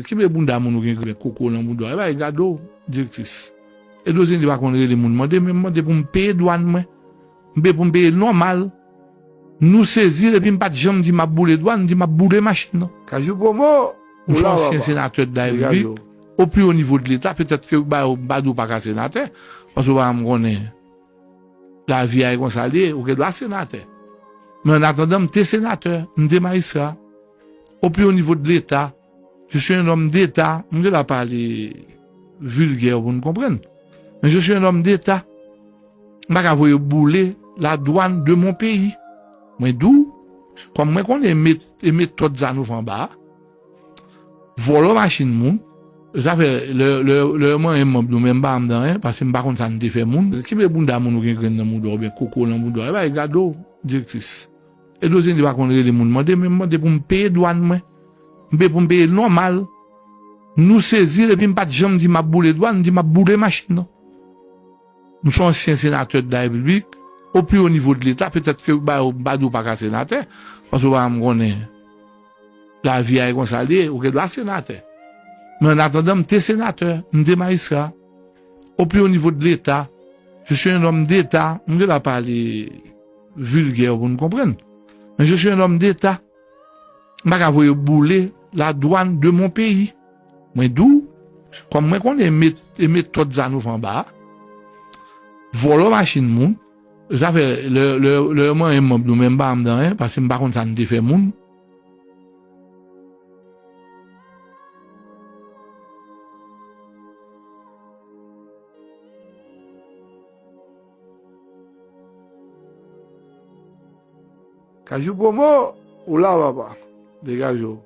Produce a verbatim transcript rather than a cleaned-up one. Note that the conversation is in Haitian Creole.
Kenbe bounda moun ou gen grenn koko nan bounda w. E bay gade w, direktris. Edozeni pa konn rele moun mande, men mande pou m peye dwàn mwen. M peye pou m peye nòmal. Nou sezi l, epi m pa t janm di m ap boule dwàn, m di m ap boule machin nan. Kajou Pwomo, m se yon ansyen senatè de la Repiblik, au plus haut niveau de l'État, petèt ke ba yo, m pa di w pa ka senatè, paske w pa janm konnen. Lavi a e konsa l ye, ou gen dwa senatè. Men an atandan, m te senatè, m te majistra. Au plus haut niveau de l'État, je suis un homme d'État, m gen dwa pale vilgè pou n konprann. Men je suis un homme d'État. M pa ka voye boule la douane de mon pays. Mwen di w, kòm mwen konnen met, e metòd sa nou fè anba a, vòlò machin moun, sa fè lè, lè, lè mwen menm m ap di w, men m pa anndan anyen, paske m pa konn sa n te fè moun. Kenbe bounda moun ou gen grenn nan bounda w, oubyen koko nan bounda w, e bay gade w, direktris. Edozeni pa konn rele moun mande, men mande pou m peye dwàn mwen. M peye pou m peye nòmal. Nou sezi l, epi m pa t janm di m ap boule dwàn, m di m ap boule machin nan. M se yon ansyen senatè de la Repiblik, au plus haut niveau de l'État, petèt ke ba yo, m pa di w pa ka senatè, paske w pa janm konnen. Lavi a e konsa l ye, ou gen dwa senatè. Men an atandan, m te senatè, m te majistra. Au plus haut niveau de l'État, je suis un homme d'État, m gen dwa pale vilgè pou n konprann. Men je suis un homme d'État. M pa ka voye boule la douane de mon pays. Mwen di w, kòm mwen konnen met, e metòd sa nou fè anba a, vòlò machin moun, sa fè lè, lè, lè mwen menm m ap di w, men m pa anndan anyen, paske m pa konn sa n te fè moun. Kajou Pwomo, ou la, papa. Degaje w.